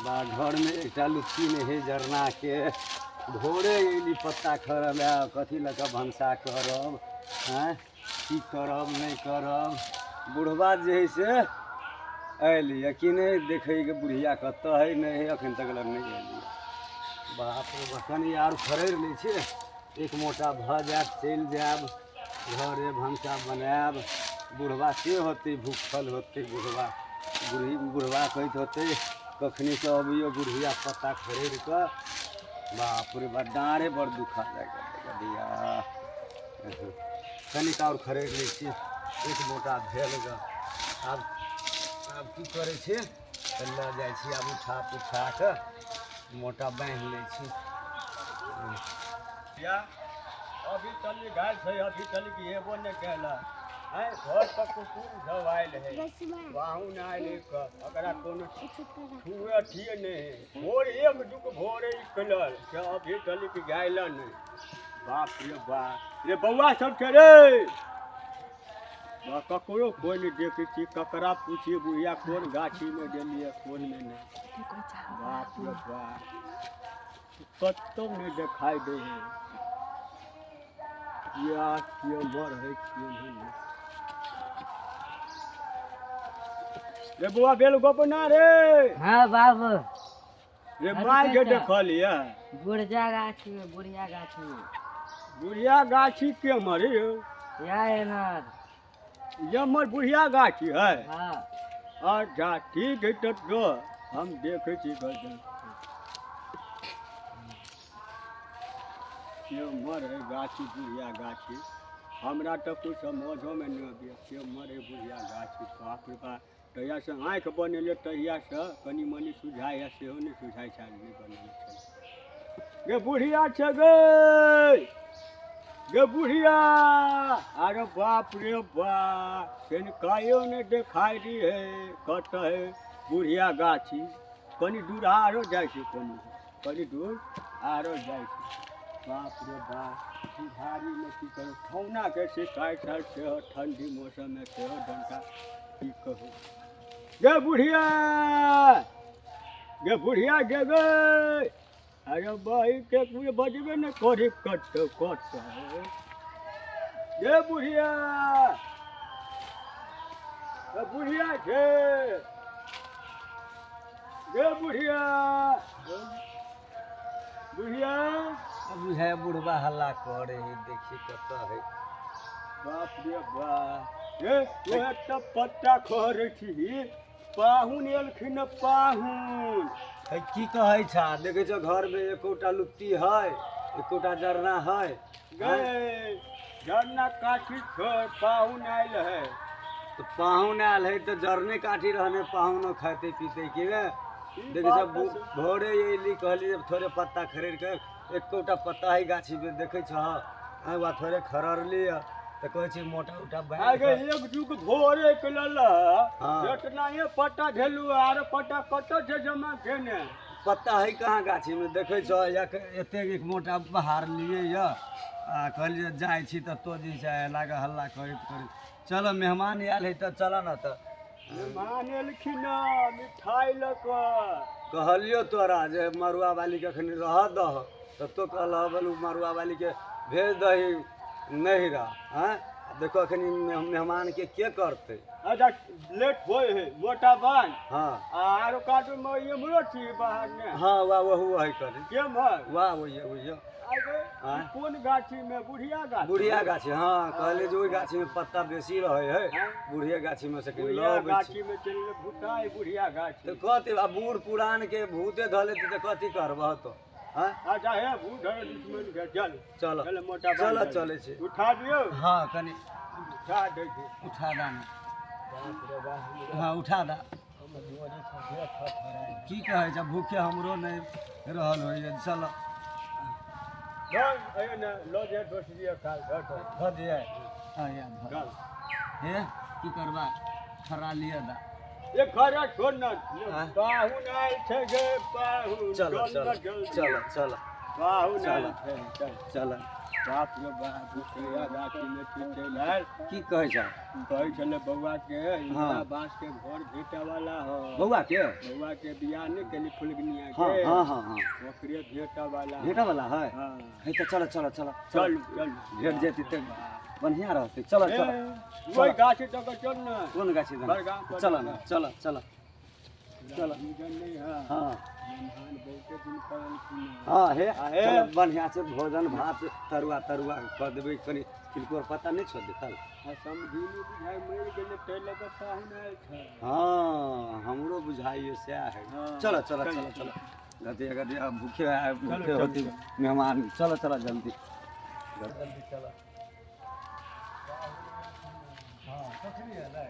बा घरमे एकटा लुच्ची नहि हइ जरनाके। भोरे अयली पत्ता खरऽ लए, कथी लऽ कऽ भनसा करब, आँय की करब नहि करब। बुढ़बा जे हइ से अयली कि नहि देखैके बुढ़िया कतऽ हइ नहि हइ, एखन तक लग नहि अयली। बाप रे बा, कनि आर खरड़ि लै छियै, एक मोटा भऽ जायत, चलि जायब घरे, भनसा बनायब। बुढ़बा से होतै, भूखल होतै बुढ़बा। बुढ़ी बुढ़बा कहैत होतै कखनीसँ अबैयो बुढ़िया पत्ता खरड़ि कऽ। बाप रे बा, डाँड़े बड़ दुखा जाइ गधिया। कनिक आओर खरड़ि लै छियै, एक मोटा भेल गऽ। आब आब की करै छियै तऽ लऽ जाइ छी, आब उठा पुठा कऽ मोटा बान्हि लै छी। या अभी चली गाय छै, अभी चली कि एबो नहि केला। आँय घर पर कुकुर सब आयल है, पाहुन आयल है, ओकरा कोनो छुए अथिए नहि है। भोर एक दुख भोरे निकलल से अभी चली कि गाय ल नहि। बाप रे बाप रे, बौआ सब छै रे बा, ककरो कोइ नहि देखै छी। ककरा पूछिए बुढ़िया कोन गाछीमे गेलियै कोनमे नहि। बाप रे बाप, कतहु नहि देखाइ दै है। किया केम्हर है केम्हर नहि। रे बौआ बेल गोपना रे। हाँ बाबू। रे माय के देखलियै बुढ़िया गाछी में, बुढ़िया गाछी में। बुढ़िया गाछी केम्हर है? या एनर। ये हमर बुढ़िया गाछी है। हाँ। अच्छा ठीक है, तऽ जो हम देखै छी घर केम्हर है गाछी, बुढ़िया गाछी। हमरा तऽ कुछ समझोमे नहि अबैए केम्हर है बुढ़िया गाछी। बाप रे बाप, तहियासँ आँखि बनेलियै तहियासँ कनि मनि सुझाइ है, सेहो नहि सुझाइ छै। नहि बनेने छै गे बुढ़िया छै गे, गे बुढ़िया। अरे बाप रे बाप, कनिकायो नहि देखाइ दी है। कतऽ है बुढ़िया गाछी? कनि दूर आरो जाइ छै, कनि कनि दूर आरो जाइ छै। बाप रे बाप, झाड़ीमे की करू, ठौनाके शिकायत है सेहो, ठण्डी मौसममे सेहो डंटा। की कहू गे बुढ़िया, गे बुढ़िया गे गे। अरे बही के कोई बजबे नहि करी। कत कत गे बुढ़िया? गे बुढ़िया छै गे बुढ़िया, बुढ़िया। बुझाय बुढ़बा हल्ला करे है, देखी कतऽ है। बाप रे बाप, रे तो एकटा पत्ता खहरै छी, पाहुन एलखिन पाहुन। है की कहै छा, देखै छौ घरमे एकोटा लुत्ती है, एकोटा जरना है? गे जरना काठी छै, पाहुन आयल है। तऽ पाहुन आयल है तऽ जरने काठी रहने पाहुनो खेतै पीतै कि ने? देखै छौ भोरे अयली, कहली जे थोड़े पत्ता खरीद कऽ, एकोटा पत्ता है गाछीमे देखै छह? वा थोड़े खरड़ली तऽ कहै छी मोटा उटा बान्हि आगे कऽ। एक जुग भोरे के लल। हाँ। एतना ये पत्ता धेलू, आर पत्ता कतऽ छै जमा केने? पत्ता है कहाँ गाछीमे? देखै छह या एतेक एक मोटा बहार लिए यऽ आ कहलियै जाइ छी तऽ तो जे छै लागे हल्ला करैत करैत। चल मेहमान आयल है तऽ चल ने तऽ। मेहमान एलखिन मिठाई लऽ कऽ। कहलियौ तोरा जे मड़ुआ वालीके एखन रहऽ दह, तऽ तो कहलह बोलू मड़ुआ वालीके भेज दही नैहरा। आँय देखो एखन मेहमानके के करतै? अच्छा लेट होइ है, मोटा बान्ह। हाँ। आ आरो काटू में इम्हरो छी बाहर ने। हाँ वाह, वहु है करी। केम्हर? वाह, वही वही। आगे। आँय? कोन गाछी में? बुढ़िया गाछी? बुढ़िया गाछी, हाँ। कहलियै जे ओहि गाछीमे पत्ता बेसी रहै है, बुढ़िया गाछीमे से कनि बुढ़िया लऽ अबै छी। गाछी में चलि गेलै भूताइ बुढ़िया गाछी। तऽ कथी आ बूढ़ पुरानके भूते धऽ लेतै तऽ कथी करबह तो? आँय? अच्छा हे भूत धरे दुश्मन के, चल। चल। चल मोटा बान्ह। चल, चलै छी। उठा दियौ। हाँ कनि उठा दै छी। उठा दा ने। बाप रे बाप। हाँ उठा दा। हमर जोरे से देह थरथराइ। की कहै छै, भूखे हमरो नहि रहल होइए। चल। चल अइयो ने लऽ जाय दोसरी काल धऽ धऽ। धऽ दियै? हाँ, या धऽ। चल। हे की करबा, खरा लिअ दा। एक घरे छोड़ न। आँय? पाहुन आयल छै गे पाहुन। चल। चल चल। न जल्दी। चल चल। पाहुन चल। आयल छै, चल। चल। बाप रे बाप, बुढ़िया गाछी में चलि आयल। की कहै छ? कहै छलै बौआ के हाँ। इन्दिरा बास के घर भेटे वाला हो। बौआ के? बौआ के बियाह नहि केली फुलगनिया हाँ। के। हाँ हाँ हाँ। ओकरे भेटे वाला। भेटऽ वाला है? हाँ। है तऽ चल चल चल। चल चल। भेट जेतै तऽ बढ़िआँ रहतै। चल चल। ओहि गाछ तक चल ने। कोन गाछी? बड़गाँव पर। चल ने, चल चल चल। भोजन नहि है। हाँ। मेहमान बहुते दिन पर एलखिन हँ। हाँ हे। आ हे। चल, बढ़िआँ से भोजन भात तरुआ तरुआ कऽ देबै। कनि तिलकोर पत्ता नहि छौ देखल? आ समधिनी बुझाइ मरि गेलै, ताहि लऽ कऽ पाहुन आयल छै। हाँ, हमरो बुझाइए सएह है। हाँ। चलो चलो। चल, चलो चलो, गधे गधे अब भूखे आए भूखे चलो, होती मेहमान। चलो चलो, जल्दी जल्दी चलो। हाँ, कखनी एलै?